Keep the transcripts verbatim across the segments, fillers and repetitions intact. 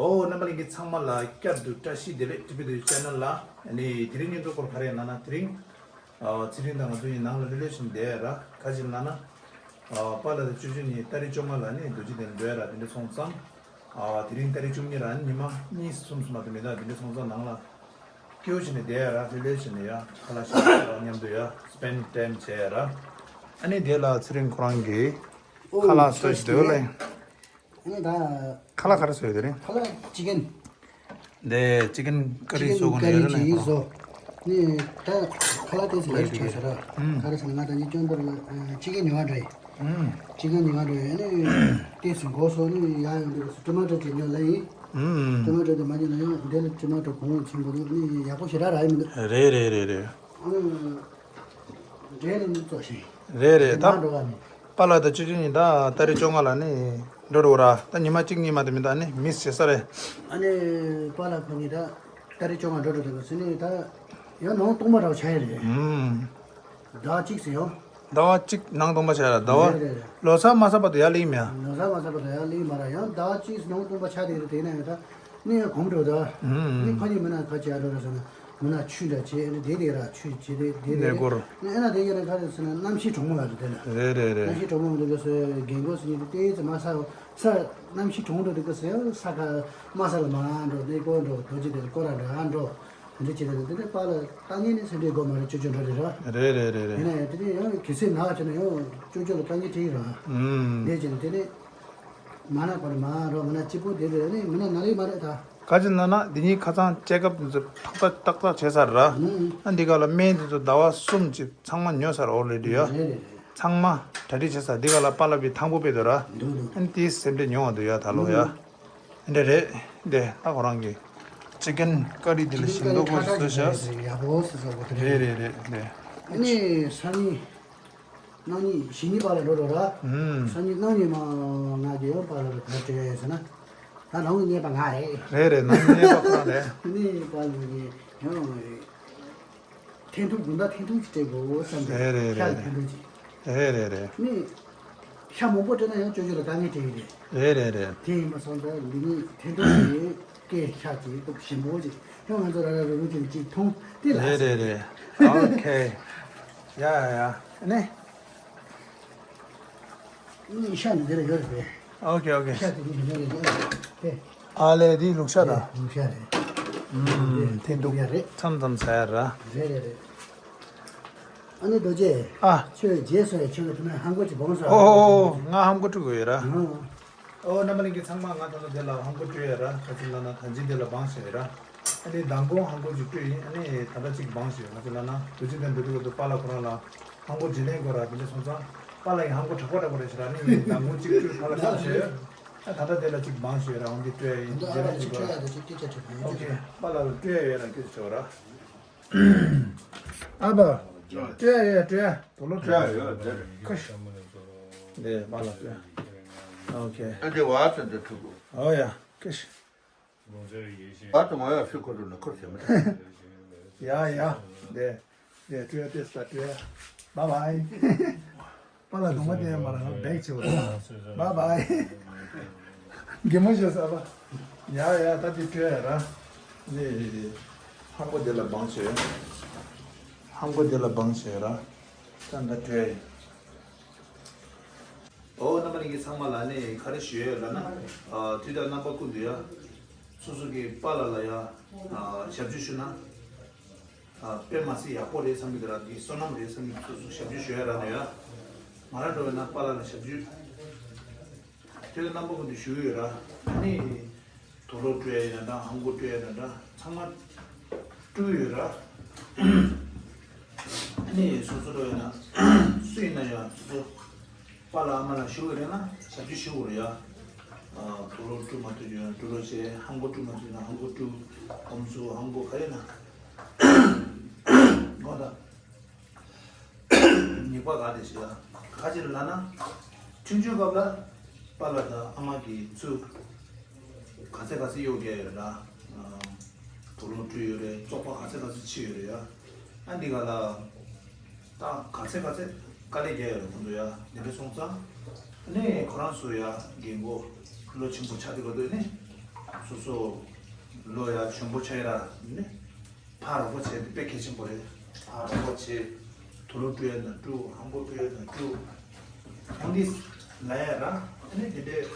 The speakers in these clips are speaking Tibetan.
ཨོ་རྣམ་པ་ལྷན་རྒྱས་ཚང་མ་ལ་བསྐྱར་དུ་བཀྲ་ཤིས་བདེ་ལེགས། ཊི་བི་དུ་ཆེ་ནལ་ལ་ཨ་ནི་དེ་རིང་བརྙན་ཐུང་སྐོར་ག་རེ་ཡིན་ལབ་ན། དེ་རིང་ཨ་ཚེ་རིང་དང་ང་ཚོ་ཡིན་ནང་ལ་ལྷོད་ལྷོད་བྱས་ནས་བསྡད་ཡ་ར། ག་ཅི་ལབ་ན་ཨ་པཱ་ལགས་དང་ཅོ་ཅོ་གཉིས་ཏ་རིག་བཅོ་ལྔ་ལ་ནི་རྡོ་རྗེ་གདན་འགྲོ་ཡ་ར། དེ་འདྲ་སོང་ཙང་ཨ་དེ་རིང་ཏ་རིག་བཅུ་གཉིས་ར། ཨ་ནི་ཉི་མ་གཉིས་གསུམ་སོང་མ་གཏོགས་མི་འདུག་དེ་འདྲ་སོང་ཙང་ནང་ལ་སྐྱིད་པོ་བྱས་ནས་བསྡད་ཡ་ར། ལྷོད་ལྷོད་བྱས་ནས་ཡ་ཁ་ལག་ཞིམ་པོ་མཉམ་དུ་ཡ་སི་པེན་ཌི་ཊའིམ་བྱས་ཡ་ར། ཨ་ནི་དེ་ལ་ཚེ་རིང་ཁོ་རང་གིས་ཁ་ལག་བཟོ་བཞིན་འདུག་ལེ། ཨ་ནི་ད། ཁ་ལག་ག་རེ་བཟོས་དེ་རིང་། ཁ་ལག་ཅི་ཀན། འདི་ཅི་ཀན་ཀ་རི་བཟོ་དགོས་ནི་རེད་ལ་ཅི་ཡིན་ཁོ་རང་། ནི་ད་ཁ་ལག་དེ་ཚོ་ལས་ཀྱི་ཆ་ས་ར། ཨུམ། ག་རེ་ཟེར་ན་ང་ད་ཅི་སྐྱོན་པར་ལ་ཅི་ཀན་ཉོ་བ་འདྲ་ཡིན། ཨུམ། ཅི་ཀན་ཉོ་བ་འདྲ་ཡིན། ཨ་ནི་དེ་ཚོ་འགོ་སོ་ནི་ཡ་ཡོང་དུས་ཊོ་མ་ཊོ་ཅིག་ཉོ་ལ་ཡིན། ཨུམ། ཊོ་མ་ཊོ་དེ་མ་ཉོ་ན་ཡང་འདི་ལ་ཊོ་མ་ཊོ་གོང་ཆེན་པོ་འདུག་ནི་ཡག་པོ་ཞེ་དྲག་རག་ཡི་མི་འདུག་རེད་རེད་རེད་རེད། ཨ་ནི། འབྲས་ནི་མི་ཙོག་ཞིག་རེད་རེད། ད་མ་འགྲོ་བ་ནི། པཱ་ལགས་དང་ཅོ་ཅོ་གཉིས་ད་ཏ་རིག་བཅོ་ལྔ་ལ་ནི་འགྲོ་འགྲོ་ར། ད་ཉི་མ་གཅིག་གཉིས་མ་དེ་མི་ད་ནི་མིས་བྱེད་ས་རེད། ཨ་ནི་པཱ་ལགས་ཁོ་གཉིས་ད་ཏ་རིག་བཅོ་ལྔ་འགྲོ་འགྲོ་དེ་ག་ཟེར་ནི་ད་ཡང་ནང་སྟོང་པ་འདྲ་བོ་ཆགས་ཡི་རེད། ཨུམ། ཟླ་བ་གཅིག་ཟེར་ཡང་། ཟླ་བ་གཅིག་ནང་སྟོང་པ་ཆགས་ཡ་ར། ཟླ་བ་རེད་རེད་རེད། ལོ་གསར་མ་ཚར་བར་དུ་ཡར་སླེབས་མེད་ཡ། ལོ་གསར་མ་ཚར་བར་དུ་ཡར་སླེབས་མ་ར། ཡང་ཟླ་བ་གཅིག་ནང་སྟོང་པ་ཆགས་དེ་རེད། དེ་ན་ཡང་ད། ནི་ཡང་གོམས་འགྲོ་ད། ཨུམ། ནི་ཁོ་གཉིས་མི་ན་ཁ་ཅིག་ཨ་འགྲོ་ར་ཟེར་ན། མི་ན་ཆུ་འདྲ་བྱེད་ནི་དེ་དེ་ར་ཆུ་བྱེད་དེ་དེ་དེ་ནས་སྐོར། ནི་ཨ་ན་དེ་ཡིན་ན་ག་རེ་ཟེར་ན་གནམ་གཤིས་གྲང་མོ་ལ་རེད་དེ་ལ། རེད་རེད་རེད། གནམ་གཤིས་གྲང་མོ་འདུག་ག་སོ་རྒན་གོག་སུ་ཉིད་དེ་ཏོག་ཙམ་མ་ས་ས་གནམ་གཤིས་གྲང་འགྲོ་འདུག་ག་སོ་ས་ཁ་མ་ས་ལ་མ་འགྲོ། ནི་སྐོར་འགྲོ། རྡོ་རྗེ་དེ་ལ་སྐོར་ར་འགྲོ་ཨ་འགྲོ། དེ་འདྲ་བྱེད་དེ་ན་དེ་ནས་པཱ་ལགས་ལྟ་ངན་ནི་སེམས་ཁྲལ་དགོས་མ་རེད། ཅོ་ཅོ་འགྲོ་རེད་ར། རེད་རེད་རེད་རེད། ཡིན་ན་ཡང་དེ་ནས་ཡང་གལ་སྲིད་ན་བྱས་ན་ཡང་ཅོ་ཅོ་ལ་ལྟ་ངན་དྲིས་ར། ཨུམ། འདི་བྱས་ན་དེ་ནས། མ་ན་གོ་ནི་མ་རོ་མ་ན་གཅིག་པོ་དེ་རེད། ནི་མི་ན་ན་རེ་མ་རེད་ད། ག་ཅི་ན་ན་འདི་གཉིས་ཁ་སང་ཅེག་ཨབ་འདི་ཚོ་ཏག་ཏག་ཏག་ཏག་བྱས་ཚར་ར། ཨུ། ཨ་འདི་ག་ལ་སྨན་འདི་ཚོ་ཟླ་བ་གསུམ་ཅིག་ཚང་མ་ཉོ་ཚར། ཨོ་རེ་ཌི་ཡ། རེད་རེད་རེད། ཚང་མ་གྲ་སྒྲིག་བྱས་ཚར། འདི་ག་ལ་པཱ་ལགས་པའི་ཐང་པོ་དཔེ་འདུག་ར། འདུག་འདུག་ཨ་འདི་སེམས་ཁྲལ་ཉུང་བ་འདུག་ཡ་ད་ལོ་ཡ། ཨུ། འདི་རེད། འདི་ད་ཁོ་རང་གི་ཅི་ཀན་ཀ་རི་འདི་ལ་ཞིམ་མདོག་པོ་བཟོས་ཤག་ཡག་པོ་བཟོས་ས་གོ་དེ་རེད། རེད་རེད་རེད། ཨ་ནི་སང་ཉིན། གནངས་ཉིན་གཞེས་ནིང་པཱ་ལགས་འགྲོ་འགྲོ་ར། ཨུམ། སང་ཉིན་གནངས་ཉིན་མ་ང་གིས་ཡང་པཱ་ལགས་ལ་ག་རེ་སྤྲད་ཡོད་ཟེར་ན། ད་ནང་གི་ཉེས་པ་ང་རེད། རེད་རེད། ནང་གི་ཉེས་པ་ཁོ་རང་རེད། ནི་པཱ་ལགས་ཀྱིས་ཡང་འཐེན་ཐུག་དགུན་ཟླ་འཐེན་ཐུག་ཅིག་སྤྲད་དགོས་བསམ་སྟེ། རེད་རེད་ཤ་ལ་རེད་འཐེན་ཐུག་ཅིག་རེད་རེད་རེད། ནི་ཤ་མང་པོ་སྤྲད་ན་ཡང་ཅོ་ཅོ་ལ་དཀའ་ངལ་འཕྲད་ཀྱི་རེད། རེད་རེད་རེད། དེ་ཡིན་པ་སོང་ཙང་འདི་ནི་འཐེན་ཐུག་ཅིག་སྐད་ཤ་ཅིག་ཏོག་ཞིམ་པོ་ཅིག་ཡང་ང་ཚོ་ར་ར་རུ་རུ་ཅིག་ཅིག་འཐུང་དེ་ལ། རེད་རེད་རེད། ཨོ་ཁེ། ཡ་ཡ་ཡ། ནི། ནི་ཤ་ནི་འདི་ལ་ཡོད་རེད་པས། ཨོ་ཁེ་ཨོ་ཁེ། ཤ་དེ་ནི་འདི་ལ་ཡོད་རེད་པས། ཨ་ལས་འདི་ལུག་ཤ་ར། ལུག་ཤ་རེད། ཨུམ། འཐེན་ཐུག་ཡ་རེད། མཚམས་མཚམས་ཟ་ཡ་ར། རེད་རེད་རེད། ཨ་ནི་རྡོ་རྗེ། ཨ། ཁྱོད་རྗེས་སུ་ཡ་ཁྱོད་ཀྱི་དེ་ན་ཧམ་གོ་ཅིག་བོང་ས། ཨོ་ཨོ་ཨོ། ང་ཧམ་གོ་སྤྲུག་གི་ཡོད་ར། ཨོ། ཨོ་རྣམ་པ་ལྷན་རྒྱས་ཚང་མ། ང་ད་ལྟ་འདི་ལ་ཧམ་གོ་སྤྲོད་ཡ་ར། ག་ཅི་ལབ་ན་ད་ཅི་འདི་ལ་བང་ཞིག་ཡོད་ར། ཨ་ནི་མདང་དགོང་ཧམ་གོ་ཅིག་སྤྲོད་ཡིན། ཨ་ནི་ད་ལྟ་ཅིག་བང་ཞིག་ཡོད། ག་ཅི་ལབ་ན་རྡོ་རྗེ་གདན་འགྲོ་དུས་སྐབས་སུ་པཱ་ལགས་ཁོ་རང་ལ་ཧམ་གོ་བརྗེ་ལེན་དགོས་ར། དེ་འདྲ་སོང་ཙང་པཱ་ལགས་ཀྱི་ཧམ་གོ་དྲག་པོ་དྲག་པོ་རེད་ཤག་ར། ནི་ངས་མདང་དགོང་ཅིག་སྤྲོད་ཕར་ལ་བསམ་བྱས། ཨ་ད་ལྟ་དེ་ལ་ཅིག་བང་ཞིག་ཡོད་ར། འོང་གི་སྤྲོད་ཡ་ཡིན། བརྗེ་ལེན་ཅིག་དགོས་ར། ཨོ་ཁེ། པཱ་ལགས་ལ་སྤྲོད་ཡ་ཡོད་ར། སྐད་ཆ་བྱོས་ར། ཨ་ཕ། སྤྲོད་ཡ་ཡོད། སྤྲོད་ཡ། དུག་ལོག་སྤྲོད་ཡ་ཡོད། ཁ་ཤ། འདི་མ་ལ་སྤྲོད་ཡ། ཨོ་ཁེ། ཨ་འདི་བ་ཚོ་འདི་ཐུག་གོ། ཨོ་ཡ། ཁ་ཤ། བ་ཚོ་ང་ཡ་སུས་ཁོ་ཚོ་ནི་ཁུར་ཟེར་མི་ཐུབ། ཡ་ཡ། འདི་འདི་སྤྲོད་ཡ། དེ་ས་སྤྲོད་ཡ། བཱའི་བཱའི། པཱ་ལགས་གདོང་པ་བསྟན་ཡ་མ་རེད། ང་བེག་བྱེད་དགོས། བཱའི་བཱའི། གད་མོ་ཤོར་ས་པ། ཡ་ཡ། ད་དེ་སྤྲོད་ཡ་ར། ནི་ཧམ་གོ་དེ་ལ་བང་ཞིག་ཡོད། ཧམ་གོ་དེ་ལ་བང་ཞིག་ཡོད་ར། ད་ད་སྤྲོད་ཡ་ཡིན། ཨོ་རྣམ་པ་ལྷན་རྒྱས་ཚང་མ་ལ་ནི་ག་རེ་ཞུ་ཡ་ཡོད་ལབ་ན། ཨ་དུས་དང་རྣམ་པ་ཀུན་ཏུ་ཡ། སོ་སོ་གི་པཱ་ལགས་ལ་ཡ། ཨ་ཞབས་ཞུ་ཞུ་ན། ཨ་དཔེ་མ་སྲིད་ཡག་པོ་རེད་བསམ་གྱི་འདུག་ར། འདི་བསོད་ནམས་རེད་བསམ་གྱི་འདུག་སོ་སོ་ཞབས་ཞུ་ཞུ་ཡ་རག་ན་ཡ། ང་རང་འདྲ་བོ་ན་པཱ་ལགས་ལ་ཞབས་ཞུ་དེ་ལ་རྣམ་པ་ཀུན་ཏུ་ཞུ་གི་ཡོད་ར། ཨ་ནི་དུག་ལོག་སྤྲོད་ཡ་ཡིན་ན་འདྲ། ཧམ་གོ་སྤྲོད་ཡ་ཡིན་ན་འདྲ། ཚང་མ་སྤྲོད་ཡོད་ར། ཨ་ནི་སོ་སོ་འདྲ་བོ་ཡིན་ན་སུ་ཡིན་ན་ཡང་སོ་སོ་པཱ་ལགས་ཨ་མ་ལགས་ཞུ་གི་རེད་ན་ཞབས་ཞུ་ཞུ་དགོས་རེད་ཡ། ཨ་དུག་ལོག་སྤྲོད་མ་ཐུབ་ཀྱི་ཡོད་ན་དུག་ལོག་བྱས། ཧམ་གོ་སྤྲོད་མ་ཐུབ་ན་ཧམ་གོ་སྤྲོད། སྐམ་སོ་ཧམ་གོ་ག་རེ་ན། དགོངས་དག་ཉེས་པ་ག་དེ་ཞིག་ལ་ག་ཅི་ལབ་ན། ཆུང་ཆུང་སྐབས་ལ་པཱ་ལགས་དང་ཨ་མ་གིས་ཚུར་ག་ཚད་ག་ཚད་གཡོག་རྒྱག་ཡོད་ར། དུག་ལོག་སྤྲོད་ཡོད་རེད། བཙོག་པ་ག་ཚད་ག་ཚད་ཕྱིས་ཡོད་རེད་ཡ། ཨ་འདི་ག་ལ་ད་ག་ཚད་ག་ཚད་དཀའ་ལས་རྒྱག་ཡོད་རེད་ཁོང་ཚོ་ཡ། འདི་འདྲ་སོང་ཙང་ནས་ཁོ་རང་ཚོ་ཡ་རྒན་གོག་ལོ་ཆེན་པོ་ཆགས་དུས་ག་དུས་ནས་ སོ་སོ་ལོ་ཡ་གཞོན་པོ་ཆགས་ཡ་ར་ནི་ཕར་རོགས་པ་བྱས་ཏེ་དཔེ་གལ་ཆེན་པོ་རེད། ཕར་རོགས་པ་བྱས། དུག་ལོག་བཀྲུ་ཡ་ན་བཀྲུ། ཧམ་གོ་བཀྲུ་ཡ་ན་བཀྲུ། འོ་འདི་ལ་ཡ་ར་ཨ་ནི་དེ་འདྲས་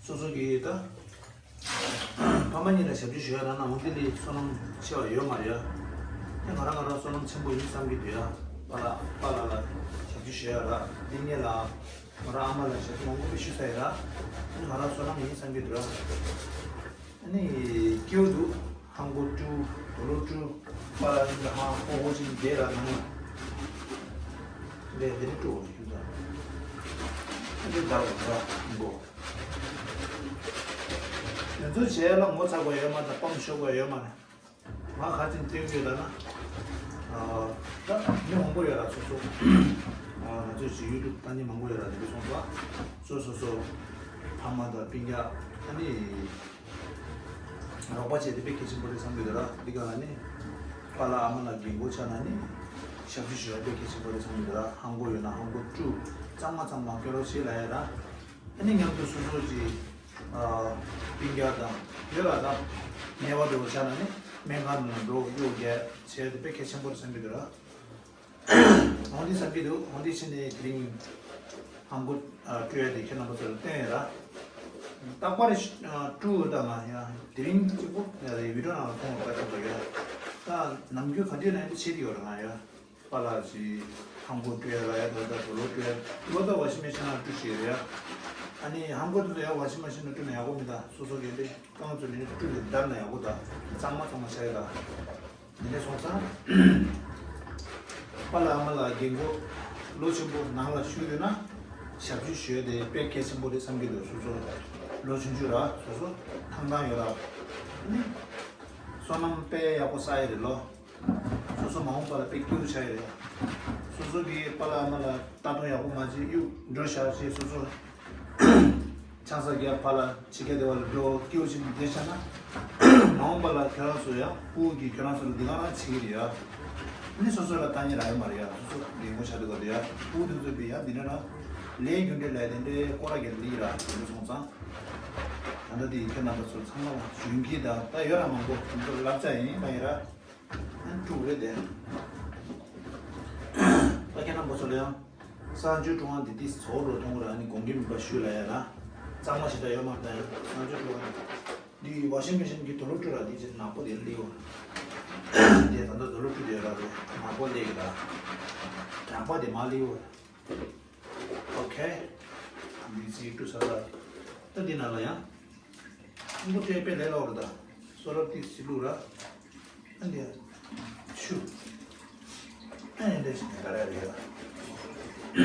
སོ་སོ་གི་ད་ཕ་མ་གཉིས་ལ་ཞབས་ཕྱི་ཞུ་ཡ་ར་ན་འོ་འདི་ལས་བསོད་ནམས་ཆེ་བ་ཡོད་མ་རེད་ཡ། དེ་ང་རང་ང་རང་བསོད་ནམས་ཆེན་པོ་ཡིན་བསམ་གྱི་འདུག་ཡ། པཱ་ལགས་པཱ་ལགས་ལ་ཞབས་ཕྱི་ཞུ་ཡ་ར་འདི་གཉིས་ལ། ང་རང་ཨ་མ་ལ་ཞབས་ཕྱི་མང་པོ་ཞུ་ས་ཡིན་ར། ང་རང་བསོད་ནམས་ཡིན་བསམ་གྱི་འདུག་ར། ཨ་ནི་སྐྱིད་པོ་འདུག་ཧམ་གོ་བཀྲུ། དུག་ལོག་བཀྲུ། པཱ་ལགས་ཡིན་ད་ཧ་ཧོ་ཧོ་ཅིག་བསྡད་ར་ནང་ལ། ལས་དེ་ནི་བཀྲུ་བ་ཡིན་ད། ཨ་ནི་ད་ར་ཧམ་གོ། དེ་ཚོ་བྱས་ལ་ངོ་ཚ་དགོས་ཡོད་མ་རེད། སྤམ་ཤོར་དགོས་ཡོད་མ་རེད། ང་ཁ་ཅིག་སྟོན་རྒྱུ་ལ་ན། ད་མི་མང་པོ་ཡོད་ར་སོ་སོ། ང་ཚོས་ཅིག་ཡུ་ཊུབ་ལྟ་མཁན་མང་པོ་ཡོད་ར་དེ་འདྲ་སོང་ཙང་། སོ་སོ་སོ། ཕ་མ་དང་སྤུན་ཀྱག་ཨ་ནི། རོགས་པ་བྱས་ཏེ་དཔེ་གལ་ཆེན་པོ་རེད་བསམ་གྱི་འདུག་ར། འདི་ག་ལ་ནི། པཱ་ལགས་ཨ་མ་ལགས་རྒན་གོག་ཆགས་ན་ནི། ཞབས་ཕྱི་ཞུ་ཡ་དཔེ་གལ་ཆེན་པོ་རེད་བསམ་གྱི་འདུག་ར། ཧམ་གོ་ཡོད་ན་ཧམ་གོ་བཀྲུ། གཙང་མ་གཙང་མ་སྐྱོན་རོགས་བྱེད་ལ་ཡ་ར། ཨ་ནི་མཉམ་དུ་སོ་སོ་གྱི་ཨ་སྤུན་ཀྱག་དང་ཡོད་ལ་དང་ནད་པ་འགྲོ་བ་ཆགས་ན་ནི་སྨན་ཁང་ནང་འགྲོ་གཡོག་རྒྱག་བྱས་ཏེ་དཔེ་གལ་ཆེན་པོ་རེད་བསམ་གྱི་འདུག་ར། འོང་འདི་བསམ་གྱི་འདུག་འོང་འདི་ཕྱིན་ནས་དེ་རིང་ཧམ་གོ་བཀྲུ་ཡ་དེ་ཁྱེད་རྣམ་པ་ཚོ་ལ་བསྟན་ཡོད་ར། རྟག་པར་བཀྲུ་འོ་ད་ང་ཡ་དེ་རིང་གཅིག་པོ་ཡ་རེད། བི་ཌིའོ་ནང་ལ་མཐོང་བ་དཀའ་ཁག་ཡོད། ད་ནམ་རྒྱུན་ག་དུས་ན་ཡང་བྱེད་ཀྱི་ཡོད་ར་ང་ཡ། པཱ་ལགས་ཀྱིས་ཧམ་གོ་བཀྲུ་ཡ་ལ་ཡ་ད་ད་དུག་ལོག་བཀྲུ་ཡ་དུག་ལོག་ད་ཝ་ཤིང་མེ་ཤིན་ནང་བཀྲུ་ཤེས་རེད་ཡ། ཨ་ནི་ཧམ་གོ་དེ་ཚོ་ཡ་ཝ་ཤིང་མེ་ཤིན་ནང་བཀྲུ་ན་ཡག་པོ་མི་འདུག་སོ་སོ་གི་འདི་རྐང་བཙུགས་ནས་བཀྲུ་ནས་བརྡར་ན་ཡག་པོ་འདུག་གཙང་མ་གཙང་མ་བྱ་ཡ་ལ། འདི་འདྲ་སོང་ཙང་། པཱ་ལགས་ཨ་མ་ལགས་རྒན་གོག་ལོ་ཆེན་པོ་ནང་ལ་བཞུགས་ཡོད་ན། ཞབས་ཕྱི་ཞུ་ཡ་དེ་དཔེ་གལ་ཆེན་པོ་རེད་བསམ་གྱི་འདུག་སོ་སོ་ལོ་ཆུང་ཆུང་ར་སོ་སོ་ཐང་ཐང་ཡོད་ར། ཨ་ནི། བསོད་ནམས་དཔེ་ཡག་པོ་བསགས་ཡ་རེད་ལོ། སོ་སོ་མ་འོངས་པ་ལ་དཔེ་སྐྱིད་པོ་ཆགས་ཡོད་རེད། སོ་སོ་གིས་པཱ་ལགས་ཨ་མ་ལགས་ལྟ་སྟངས་ཡག་པོ་མ་བྱེད་གཡུག་འགྲོ་བཞག་བྱས་སོ་སོ་ཆང་ས་རྒྱག་པཱ་ལགས་ཕྱི་རྒྱལ་སྡེ་བ་ལ་འགྲོ་སྐྱིད་པོ་ཞིག་བསྡད་བཞག་ན། མ་འོངས་པ་ལ་ཁྱོད་རང་ཚོ་ཡང་སྤུ་གུ་གིས་ཁྱོད་རང་ཚོ་ལ་འདི་ག་རང་བྱེད་ཀྱི་རེད་ཡ། ནི་སོ་སོ་ལ་ལྟ་ཉེ་རག་ཡོད་མ་རེད་ཡ། སོ་སོ་རྒན་གོག་ཆགས་འདུག་ག་དེ་ཡ། སྤུ་གུ་དེ་ཚོ་བི་ཡ་འདི་འདྲ་ན་ལས་རྒྱུ་འབྲས་ལས་དེ་འདྲའི་སྐོར་ར་རྒྱག་ལི་ར་དེ་འདྲ་སོང་ཙང་། ད་ལྟ་དེ་ཁྱོད་རྣམ་པ་ཚོ་ཚང་མ་ལ་ཞུ་གི་ད་ད་ཡོད་ར་མང་པོ་དེ་ཚོ་བསླབ་བྱ་ཡིན་ད་ཡིན་ར། ཨན་ཀྲུག་རེད་དེ། ད་ཁྱེད་རྣམ་པ་ཚོ་ལ་ཡང་གསང་སྤྱོད་ཀྲུང་དབང་འདི་ཏིས་ཚོ་རོ་ཐོང་ར་ནི་དགོངས་འགལ་མིན་པ་ཞུས་ལ་ཡ་ན། གཙང་མ་ཞེ་དྲག་ཡོད་མ་རེད་ད་ཡང་གསང་སྤྱོད་ཀྲུང་དབང་འདི་ཝ་ཤིང་མེ་ཤིན་གྱི་དུག་ལོག་བཀྲུ་ར་འདི་ཅིག་ནག་པོ་དེ་ལེའུ། དེ་ད་ལྟ་དུག་ལོག་བཀྲུ་དེ་ར་རེད་ནག་པོ་ལེ་གི་ར། གྲང་པ་དེ་མ་ལེའུ། ཨོ་ཁེ། འདི་ཚིག་བཀྲུ་ས་ད། ད་འདི་ནང་ལ་ཡང་། ཁོང་ཁྲོ་སྐྱེས་པའི་ལས་སླ་བོ་རེད་ད། སོ་རབ་ཏིག་ཙི་བླུགས་ར། ཨ་འདི། ཆུ། ཨ་ནི་འདི་ཞིག་ག་རེ་རེད་ཡ། ཨ་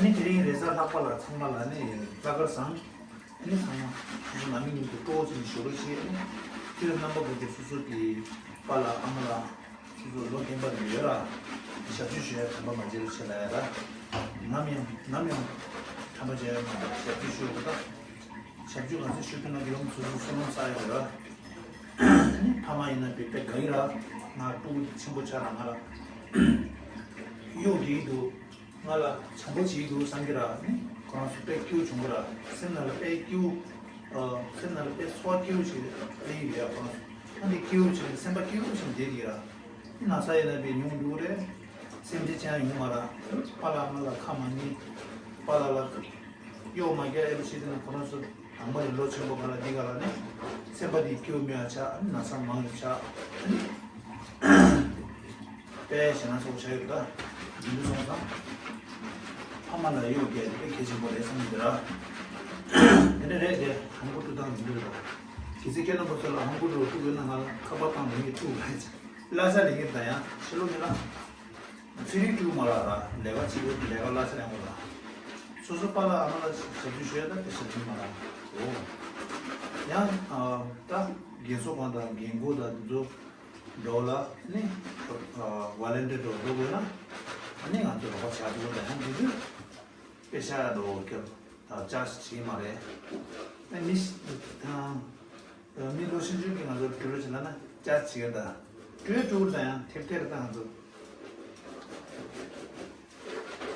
ནི་དེ་རིང་རེས་གཟའ་ལྷག་པ་ལ་ཚང་མ་ལ་ནི་རྩ་དཀར་བཟང་། ཨ་ནི་ཚང་མ་ཁོང་ཚོ་ནང་མི་མཉམ་དུ་སྤྲོ་བོ་ཅིག་ནས་ཞོགས་རོགས་བྱེད། ཨ་ནི་དེར་རྣམ་པ་དགུ་དེ་སོ་སོ་གི་པཱ་ལགས་ཨ་མ་ལགས། སོ་སོ་ལོ་རྒན་པ་རེ་ཡོད་ར། ཞབས་ཕྱི་ཞུ་ཡ་དྲན་པ་མ་བརྗེད་རོགས་བྱེད་ལ་ཡ་ར། ནམ་ཡང་ནམ་ཡང་དྲན་པ་བརྗེད་ཡ་མ་རེད་ཞབས་ཕྱི་ཞུ་དགོས་ད། ཞབས་ཕྱི་ག་ཚོད་ཞུ་ཐུབ་ན་དགེ་སློང་ཚོ་སོ་སོ་བསོད་ནམས་བསགས་ཡ་རེད་ར། ཨ་ནི་ཕ་མ་ཡིན་ན་དཔེ་དཔེ་དགའ་གི་ར། ང་སྤུ་གུ་ཆེན་པོ་ཆགས་ར་ང་ར། གཡོག་རྒྱག་གི་འདུག་ང་ལ་བྱམས་པོ་བྱེད་ཀྱི་འདུག་བསམ་གྱི་ར། ཨ་ནི་ཁོ་རང་ཚོ་དཔེ་སྐྱིད་པོ་བྱུང་གི་ར། སེམས་ནང་ལ་དཔེ་སྐྱིད་པོ། ཨ། སེམས་ནང་ལ་དཔེ་ཚོར་བ་སྐྱིད་པོ་ཞིག་སླེབས་ཡོད་ཡ་ཁོ་རང་ཚོ། ཨ་ནི་སྐྱིད་པོ་བྱས་ནས་སེམས་པ་སྐྱིད་པོ་བྱས་ནས་བསྡད་ཀྱི་ར། ན་ཚ་ཡིན་ན་པའི་ཉུང་འགྲོ་རེད། སེམས་ཁྲལ་ཅང་ཡོང་མ་ར། པཱ་ལགས་ཨ་མ་ལགས་ཁ་མ་ཉན། པཱ་ལགས་ལ་གཡོག་མ་རྒྱག་ཨེ་རུ་ཤི་དེ་ན་ཁོ་རང་ཚོ་དང་པོ་ནས་ལོ་ཆེན་པོ་ག་ལ་འདི་ག་ལ་ནི་སེམས་པ་འདི་སྐྱིད་པོ་མེད་པ་ཆགས། ཨ་ནི་ན་ཚ་མང་ཡོད་ཆགས། ཨ་ནི་དཔེ་ཞེ་ན་ཚོགས་བྱ་ཡོད་ད། འདི་འདྲ་སོང་ཙང་ཕ་མ་ལ་གཡོག་རྒྱག་དེ་དཔེ་གལ་ཆེན་པོ་རེད་བསམ་གྱི་འདུག་ར། དེ་འདྲ་རེད་དེ་ཧམ་གོ་བཀྲུ་སྟངས་འདི་འདྲ་རེད། གལ་སྲིད་ཁྱེད་རྣམ་པ་ཚོ་ལ་ཧམ་གོ་བཀྲུ་བཀྲུ་དགོས་ན་ང་ལ་ཁ་པར་བཏང་ནས་ངས་བཀྲུ་བ་ཡིན། གླ་ཆ་ལེན་གྱི་ད་ཡང་ཕྱི་ལོགས་ནས་ལ། ཚེ་རིང་སྤྲུལ་མ་ལགས་ར་ལས་ཀ་བྱེད་དགོས་ལས་ཀ་གླ་ཆ་ཡང་མ་ལགས། སོ་སོ་པཱ་ལགས་ཨ་མ་ལགས་ཞབས་ཞུ་ཞུ་ཡ་ད་དེ་ཞབས་ཞུ་མ་ལགས། འོ། ཡང་ད་རྒན་གསོ་ཁང་དང་རྒན་སྒོ་དང་དེ་ཚོ་འགྲོ་ལ་ནི་ཝ་ལན་ཊི་ཡར་འགྲོ་འགྲོ་དགོས་ན་ཨ་ནི་ང་ཚོ་རོགས་པ་བྱ་དགོས་ད་ཡང་དེ་དུས་དཔེ་ཤ་ཡ་འགྲོ་སྐབས་ཅར་ཇི་བྱེད་མ་རེད། ཨ་ནི་ད། མི་ལོ་ཆུང་ཆུང་གིས་ང་ཚོར་དྲི་བ་ཅིག་ལབ་ན་ཅར་ཇི་བྱེད་ཀྱི་ད། དྲི་བ་དྲི་བ་དང་ཡང་ཐེབས་ཐེར་དང་ང་ཚོ།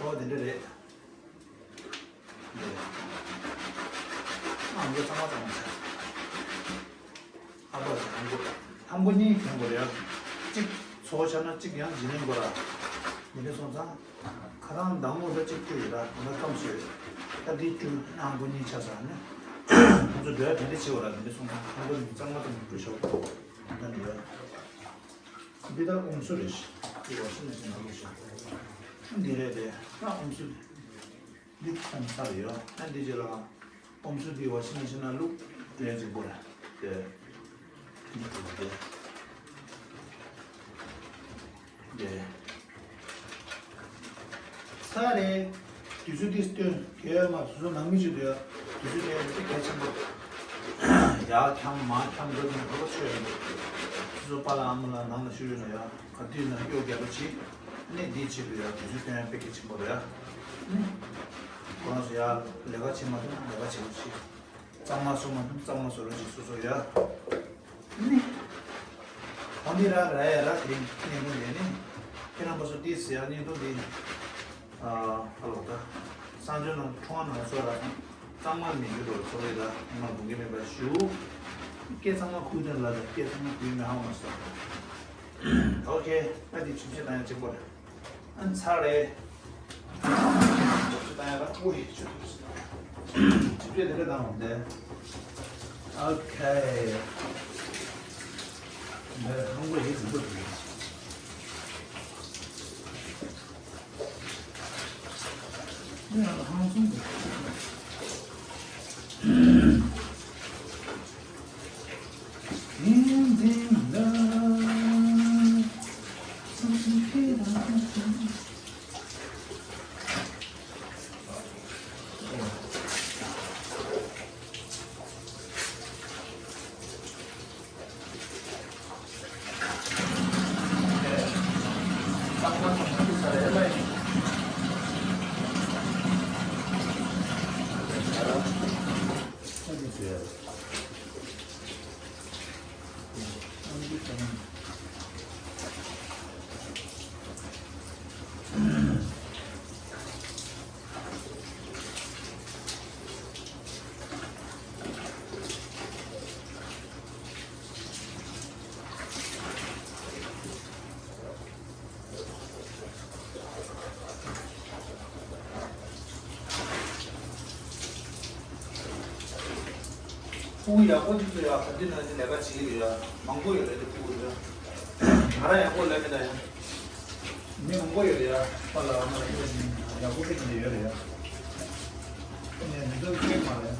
ཨོ་དེ་འདྲ་རེད། འདི་རེད། ཨ་ གཙང་མ་གཙང་མ་བྱས། ཨ་ཕ་ཅིག་ཧམ་གོ། ཧམ་གོ་གཉིས་གྱོན་དགོས་རེད་ཡ། གཅིག་ཚོ་བྱས་ན་གཅིག་ཡང་ཇི་ལིང་དགོས་ར། ཡིན་ནའི་སོང་ཙང་། ཁ་རང་མདང་དགོང་ཟ་གཅིག་བཀྲུས་ཡོད་ར། ད་ལྟ་སྐམ་སོས། ད་འདི་བཀྲུས་ཧམ་གོ་གཉིས་ཆགས་ས་ནི། ཁོང་ཚོ་འགྲོ་ཡ་དེ་འདྲ་བྱེད་དགོས་ར། ཡིན་ནའི་སོང་ཙང་ཧམ་གོ་གཉིས་གཙང་མ་གཙང་མ་བཀྲུས་ཤོག་ད་འདི་ཡོད། འདི་ད་ཨུམ་སུ་རེད། འདི་ཝ་ཤིང་མེ་ཤིན་ནང་བླུགས་ཤག་འདི་རེད་དེ། ད་ཨུམ་སུ། འདི་ཁམ་ཚར་ཡོད། ཨ་འདི་རྗེས་ལ་ཨོམ་སུ་འདི་ཝ་ཤིང་མེ་ཤིན་ནང་བླུགས་དེ་གཅིག་པོ་རེད། དེ་འདི་དེ་དེ་ཚར་རེད། དུས་ཚོད་འདི་སྟོན་གལ་མ་སོ་སོ་ནང་མི་ཅིག་འདུག་ཡ། དུས་ཚོད་དེ་འདི་གལ་ཆེན་པོ། ཡར་འཁྱམ་མར་འཁྱམ་འགྲོ་དུས་རོགས་ཆོད་ཡོད་འདུག་སོ་སོ་པཱ་ལགས་ཨ་མ་ལགས་ནང་ལ་བཞུགས་ཡོད་ན་ཡ། ག་དུས་ན་གཡོ་རྒྱག་རོགས་བྱེད། ཨ་ནི་འདི་བྱེད་དགོས་ཡ། དུས་ཚོད་སྟོན་ཡ་དཔེ་གལ་ཆེན་པོ་རེད་ཡ། ཨ་ནི་ཁོ་རང་ཚོ་ཡ་ལས་ཀ་བྱེད་མ་ཐུབ་ན་ལས་ཀ་བྱེད་རོགས་བྱེད། གཙང་མ་བཟོ་མ་ཐུབ་གཙང་མ་བཟོ་རོགས་བྱེད་སོ་སོ་ཡ། ཨ་ནི་ད་འདི་ར་ར་ཡ་ར་དེ་རིང་བརྙན་ཐུང་ལས་ནི་ཁྱེད་རང་པ་ཚོ་ཏིས་ཡ་བརྙན་ཐུང་འདི་ཨ་ཧ་ལོ་ད་གསང་སྤྱོད་ནང་ཁྲོང་ནང་སོ་ར་ཁང་། གཙང་མ་མི་འགྱུར་རོ་ཚོ་བའི་ལ་ཉི་མ་དགུང་གི་མེད་པ་ཞུ། སྐད་གཙང་མ་ཁུལ་དོན་ལ་དང་སྐད་གཙང་མ་ཁུལ་མི་ཧ་མ་སོ། ཨོ་ཁེ། ཨ་དེ་ཆུ་ཆེ་དང་ཡང་གཅིག་པོ་རེད། ཨ་ཚར་རེད། ཆུ་ཆེ་དང་ཡང་ར་ཨོ་ཡེ་ཆུ་ཆུ་ཆེ་དེ་རེད་དང་དེ། ཨོ་ཁེ། འདི་ཧང་གོ་ཡེ་ཟིན་པོ་དེ། ཕྲུ་གུ་ཡག་པོ་འདི་ཚོ་ཡ་ག་འདི་ན་འདི་ལས་ཀ་བྱེད་ཀྱི་ཡོད་ཡ། མང་པོ་ཡོད་རེད་འདི་ཕྲུ་གུ་ཚོ། ང་རང་ཡག་པོ་ལས་མེད་ད་ཡ། མི་མང་པོ་ཡོད་རེད་ཡ། པཱ་ལགས་ཨ་མ་ལགས་ཡག་པོ་སྐད་ཆ་ཡོད་རེད་ཡ། ཨ་ནི་མི་ཚོ་སྐད་མ་རེད།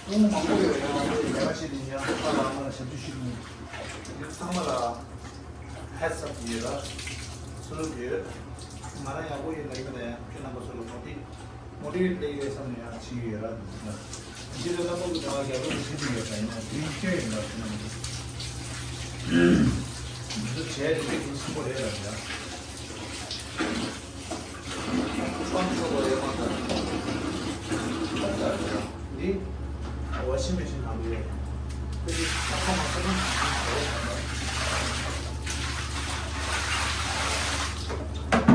ཕྲུ་གུ་མང་པོ་ཡོད་རེད་ཡ། ང་ཚོ་ལས་ཀ་བྱེད་དུས་ཡ་པཱ་ལགས་ཨ་མ་ལགས་ཞབས་ཞུ་ཞུ་གི་ཡོད། འདི་ཚང་མ་ལ་ཧེ་ཌི་སི་ཨབ་ཡོད་ར། ཚུར་ཡོད། ང་རང་ཡག་པོ་ཡོད་ལ་ཡོད་ལ་ཡང་ཁྱོད་རྣམ་པ་ཚོ་ལ་མོ་ཊི་མོ་ཊི་ཝེ་ཊི་ལས་ཡོད་བསམ་ནས་ཡང་བྱེད་ཀྱི་ཡོད་ར། འདི་ཚོ་རྣམ་པ་ཚོ་དང་རྒྱབ་ལོགས་བྱེད་ཀྱི་ཡོད་ད་ཡིན་ན་དེ་རིང་ཁྱོད་ཡིན་ལ་ཁྱོད་རྣམ་པ་ཚོ། འདི་ཚོ་བྱས་ཏེ་དེ་ཚོ་སུན་པོ་རེད་ལ་ཡ། འདི་ཝ་ཤིང་མེ་ཤིན་ནང་དུ་ཡོད།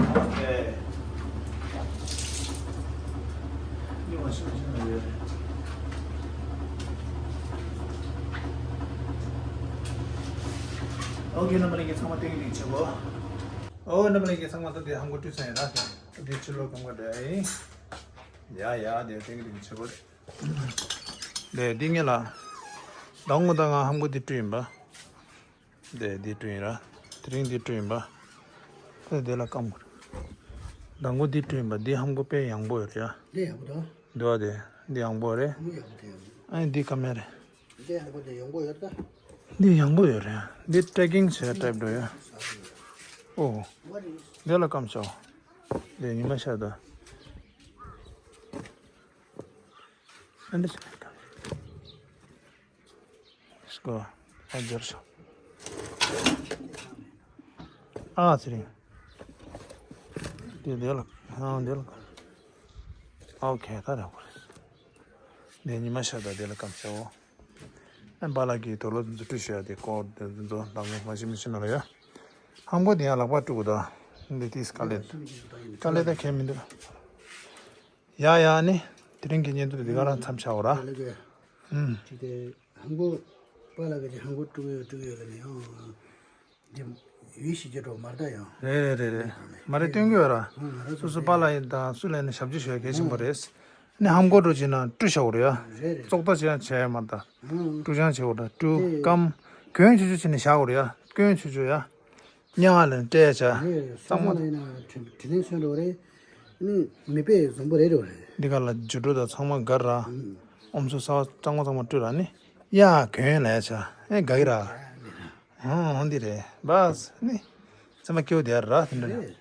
ཨོ་ཁེ། འདི་ཝ་ཤིང་མེ་ཤིན་ནང་ཡོད། ཨོ་ཁེ། རྣམ་པ་ལྷན་རྒྱས་ཚང་མ་ཏིང་ཏིང་བྱེད་དགོས། ཨོ་རྣམ་པ་ལྷན་རྒྱས་ཚང་མ་ད་དེ་ཧམ་གོ་བཀྲུས་ཚར་ཡིན་ད། དེ་ཕྱི་ལོགས་གང་ག་འདྲ་ཡིན། ཡ་ཡ་དེ་ཏིང་ཏིང་བྱེད་དགོས། དེ་འདི་ངེད་ལ་ཟླ་ངོ་ད་ང་ཧམ་གོ་འདི་བཀྲུས་ཡིན་པ། དེ་འདི་བཀྲུས་ཡིན་ར། དེ་རིང་འདི་བཀྲུས་ཡིན་པ། དེ་དེ་ལ་སྐམ་གོ། ཟླ་ངོ་འདི་བཀྲུས་ཡིན་པ། འདི་ཧམ་གོ་དཔེ་ཡང་པོ་ཡོད་རེད་ཡ། འདི་ཡག་པོ་འདུག་འདུག་ཨ། དེ་འདི་ཡང་པོ་རེད། ཧམ་གོ་ཡག་པོ་དེ་ཡང་། ཨ་ནི་འདི་ཀ་མེད་རེད། འདི་ཡང་པོ་དེ་ཡོང་གོ་ཡོད་ད། འདི་ཡང་པོ་ཡོད་རེད། འདི་ཊེ་ཀིང་བྱས་ཊའིབ་འགྲོ་ཡ། ཨོ། འདི་ལ་སྐམ་ཤོག་འདི་ཉི་མ་ཤར་ད། ཨ་འདི་ཤར་ད། སྐོ། ཨ་འབྱོར་ཤོག་ཨ་ཚེ་རིང་། འདི་འདི་ལ། ཨ་འདི་ལ། ཨོ་ཁེ། ད་རེད་གོ། འདི་ཉི་མ་ཤར་ད། འདི་ལ་སྐམ་ཤོག་ཨ་པཱ་ལགས་ཀྱིས་དུག་ལོག་འཛུལ་ཁྲིད་ཞུ་ཡ་དེ་ཀོ་དེ་ཚོ་ལག་མོ་མ་ཤི་མི་ཤི་ན་ལ་ཡ། ཧམ་གོ་དེ་ཡང་ལག་པ་བཀྲུ་དགོས་ད། འདི་དེས་དཀའ་ལས། དཀའ་ལས་ད་ཁྱད་མི་འདུག་ཡ་ཡ་ནི། དེ་རིང་གི་བརྙན་ཐུང་འདི་ག་རང་མཚམས་བཞག་འོ་ར། ལ་གི་ཨུམ། ཅིག་དེ་ཧང་གོ་པ་ལ་གི་ཅིག་ཧང་གོ་དཀྲུག་ཡོད་དཀྲུག་ཡོད་ལ་ནི་ཡང་འདི་ཡུལ་ཤི་རྒྱུ་འགྲོ་མར་ད་ཡང་རེད་རེད་རེད་རེད། མ་རེད་སྟོན་གི་ཡོད་ར། ཧང་ང་ར་སོ་སོ་པ་ལ་ཡིན་དང་སུ་ལ་ཡིན་ན་ཞབས་ཕྱི་ཞུ་ཡ་གལ་ཆེན་པོ་རེད། ནི་ཧམ་གོ་འགྲོ་ཅིག་ན་དཀྲུག་བྱ་འོ་ར་ཡ། རེད་རེད། བཙོག་ད་ཅི་ཡང་བྱས་ཡ་མ་ད། ཧང་དཀྲུག་ཅང་བྱེད་འོ་ར་དཀྲུག་དེ་སྐམ། གྱོན་ཆུ་ཆུ་ཅིག་ནི་བཞག་འོ་ར་ཡ་གྱོན་ཆུ་ཆུ་ཡ། ཉ་ལ་སྤྲད་བྱ། རེད། སོ་གཙང་མ། སོ་ལ་ཡིན་ན་དྲི་དྲི་ལན་སོན་འགྲོ་རེད། ནི་མི་དཔེ་བཟང་པོ་རེད་འགྲོ་རེད། འདི་ག་ལ་རྒྱུ་འགྲོ་དང་ཚང་མ་དགའ་ར། ཨུམ། ཨོམ་སོ་ས་བ་གཙང་མ་གཙང་མ་སྤྲོད་ར་ནི། ཡ་གྱོན་ལས་བྱ། ཨེ་དགའ་གི་ར། ཧང་འདི་རེད་བས་ནི། ཚང་མ་སྐྱོ་དེ་ར་དེ་འདྲ་རེད།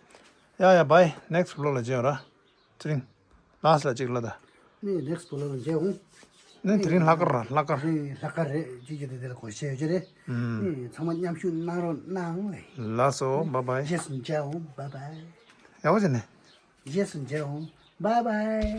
ཡ་ཡ་བའི་next vlog ལ་མཇལ་ཡོང་ར། ཚེ་རིང་། last ལ་གཅིག་ལ་ད། ནི་next vlog ལ་མཇལ་འོང་། ནི་དེ་རིང་ལྷག་དཀར་ར་ལྷག་དཀར། ནི་ལྷག་དཀར་རེད་ཅིག་ཅིག་དེ་དེ་ལ་གོ་ཤེས་ཡོད་ཀྱི་རེད། ཨུམ། ནི་ཚང་མ་མཉམ་ཞུགས་གནང་རོགས་གནང་ལེ། ལགས་སོ་bye bye། རྗེས་སུ་མཇལ་འོང་bye bye། ཡག་པོ་བྱས་ནས། རྗེས་སུ་མཇལ་འོང་bye bye།